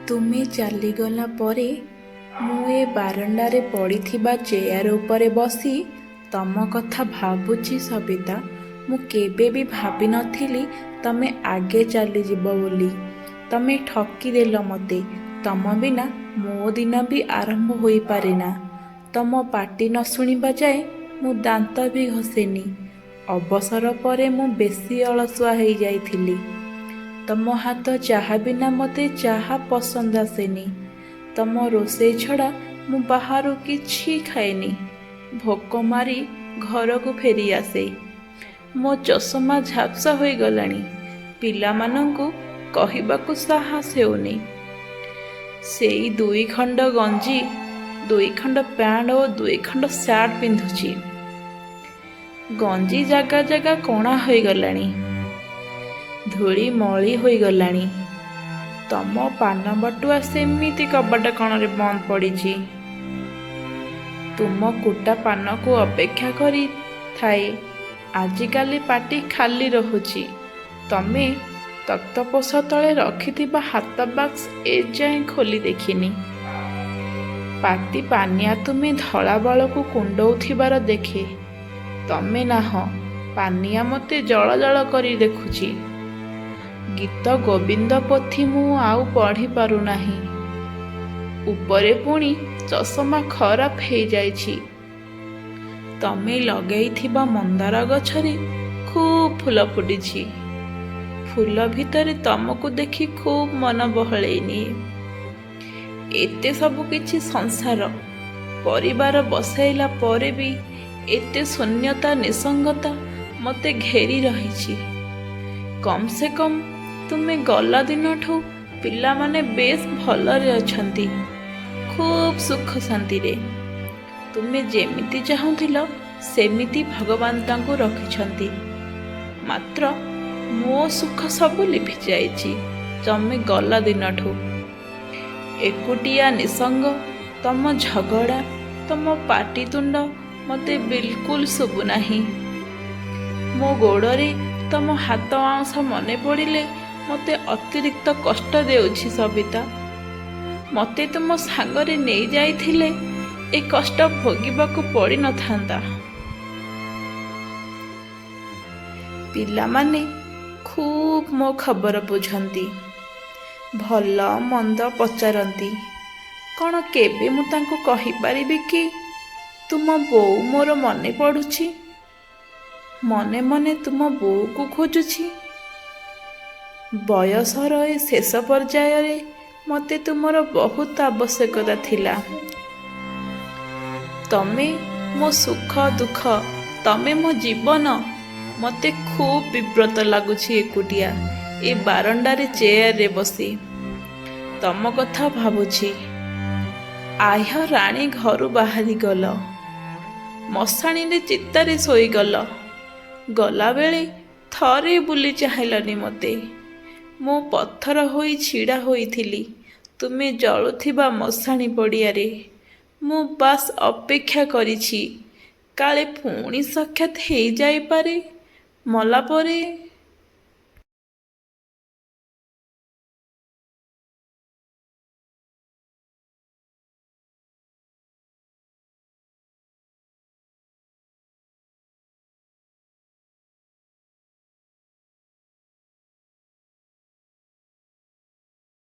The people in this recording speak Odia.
ତୁମେ ଚାଲିଗଲା ପରେ ମୁଁ ଏ ବାରଣ୍ଡାରେ ପଡ଼ିଥିବା ଚେୟାର ଉପରେ ବସି ତମ କଥା ଭାବୁଛି ସବିତା। ମୁଁ କେବେ ବି ଭାବି ନଥିଲି ତମେ ଆଗେ ଚାଲିଯିବ ବୋଲି। ତମେ ଠକିଦେଲ ମତେ। ତମ ବିନା ମୋ ଦିନ ବି ଆରମ୍ଭ ହୋଇପାରେନା। ତମ ପାଟି ନ ଶୁଣିବା ଯାଏ ମୁଁ ଦାନ୍ତ ବି ଘଷେନି। ଅବସର ପରେ ମୁଁ ବେଶୀ ଅଳସୁଆ ହେଇଯାଇଥିଲି। ତମ ହାତ ଚାହା ବିନା ମତେ ଚାହା ପସନ୍ଦ ଆସେନି। ତମ ରୋଷେଇ ଛଡ଼ା ମୁଁ ବାହାରୁ କିଛି ଖାଏନି। ଭୋକ ମାରି ଘରକୁ ଫେରିଆସେ। ମୋ ଚଷମା ଝାପ୍ସା ହୋଇଗଲାଣି। ପିଲାମାନଙ୍କୁ କହିବାକୁ ସାହସ ହେଉନି। ସେଇ ଦୁଇଖଣ୍ଡ ଗଞ୍ଜି, ଦୁଇଖଣ୍ଡ ପ୍ୟାଣ୍ଟ ଓ ଦୁଇଖଣ୍ଡ ସାର୍ଟ ପିନ୍ଧୁଛି। ଗଞ୍ଜି ଜାଗା ଜାଗା କଣା ହୋଇଗଲାଣି, ଧୂଳି ମଳି ହୋଇଗଲାଣି। ତମ ପାନ ବଟୁଆ ସେମିତି କବାଟ କଣରେ ବନ୍ଦ ପଡ଼ିଛି। ତୁମ କୁଟା ପାନକୁ ଅପେକ୍ଷା କରି ଥାଏ। ଆଜିକାଲି ପାଟି ଖାଲି ରହୁଛି। ତମେ ତକ୍ତପୋଷ ତଳେ ରଖିଥିବା ହାତ ବାକ୍ସ ଏଯାଏଁ ଖୋଲି ଦେଖିନି। ପାତି ପାନିଆ ତୁମେ ଧଳା ବାଳକୁ କୁଣ୍ଡଉଥିବାର ଦେଖେ। ତମେ ନାହଁ, ପାନିଆ ମତେ ଜଳ ଜଳ କରି ଦେଖୁଛି। ଗୀତ ଗୋବିନ୍ଦ ପୋଥି ମୁଁ ଆଉ ପଢ଼ି ପାରୁନାହିଁ। ଉପରେ ପୁଣି ଚଷମା ଖରାପ ହେଇଯାଇଛି। ତମେ ଲଗେଇଥିବା ମନ୍ଦାର ଗଛରେ ଖୁବ୍ ଫୁଲ ଫୁଟିଛି। ଫୁଲ ଭିତରେ ତମକୁ ଦେଖି ଖୁବ୍ ମନ ବହଳେଇ ନିଏ। ଏତେ ସବୁ କିଛି, ସଂସାର, ପରିବାର ବସାଇଲା ପରେ ବି ଏତେ ଶୂନ୍ୟତା, ନିଃସଙ୍ଗତା ମତେ ଘେରି ରହିଛି। କମ୍ ସେ କମ୍ ତୁମେ ଗଲା ଦିନଠୁ ପିଲାମାନେ ବେଶ୍ ଭଲରେ ଅଛନ୍ତି, ଖୁବ୍ ସୁଖ ଶାନ୍ତିରେ। ତୁମେ ଯେମିତି ଚାହୁଁଥିଲ, ସେମିତି ଭଗବାନ ତାଙ୍କୁ ରଖିଛନ୍ତି। ମାତ୍ର ମୋ ସୁଖ ସବୁ ଲିଭିଯାଇଛି ତମେ ଗଲା ଦିନଠୁ। ଏକୁଟିଆ, ନିଃସଙ୍ଗ। ତମ ଝଗଡ଼ା, ତମ ପାଟିତୁଣ୍ଡ ମତେ ବିଲକୁଲ ଶୁଭୁନାହିଁ। ମୋ ଗୋଡ଼ରେ ତମ ହାତ ଆଉଁସା ମନେ ପଡ଼ିଲେ ମତେ ଅତିରିକ୍ତ କଷ୍ଟ ଦେଉଛି ସବିତା। ମତେ ତୁମ ସାଙ୍ଗରେ ନେଇଯାଇଥିଲେ ଏ କଷ୍ଟ ଭୋଗିବାକୁ ପଡ଼ିନଥାନ୍ତା। ପିଲାମାନେ ଖୁବ୍ ମୋ ଖବର ବୁଝନ୍ତି, ଭଲ ମନ୍ଦ ପଚାରନ୍ତି। କ'ଣ କେବେ ମୁଁ ତାଙ୍କୁ କହିପାରିବି କି ତୁମ ବୋଉ ମୋର ମନେ ପଡ଼ୁଛି, ମନେ ମନେ ତୁମ ବୋଉକୁ ଖୋଜୁଛି? ବୟସର ଏ ଶେଷ ପର୍ଯ୍ୟାୟରେ ମତେ ତୁମର ବହୁତ ଆବଶ୍ୟକତା ଥିଲା। ତମେ ମୋ ସୁଖ ଦୁଃଖ, ତମେ ମୋ ଜୀବନ। ମତେ ଖୁବ୍ ବିବ୍ରତ ଲାଗୁଛି ଏକୁଟିଆ ଏ ବାରଣ୍ଡାରେ ଚେୟାରରେ ବସି ତମ କଥା ଭାବୁଛି। ଆହ୍ୟ ରାଣୀ ଘରୁ ବାହାରିଗଲ, ମଶାଣିରେ ଚିତାରେ ଶୋଇଗଲ। ଗଲାବେଳେ ଥରେ ବୁଲି ଚାହିଁଲନି ମତେ। ମୁଁ ପଥର ହୋଇ ଛିଡ଼ା ହୋଇଥିଲି ତୁମେ ଜଳୁଥିବା ମଶାଣି ପଡ଼ିଆରେ। ମୁଁ ବାସ୍ ଅପେକ୍ଷା କରିଛି, କାଳେ ପୁଣି ସାକ୍ଷାତ ହେଇଯାଇପାରେ ମଲା ପରେ।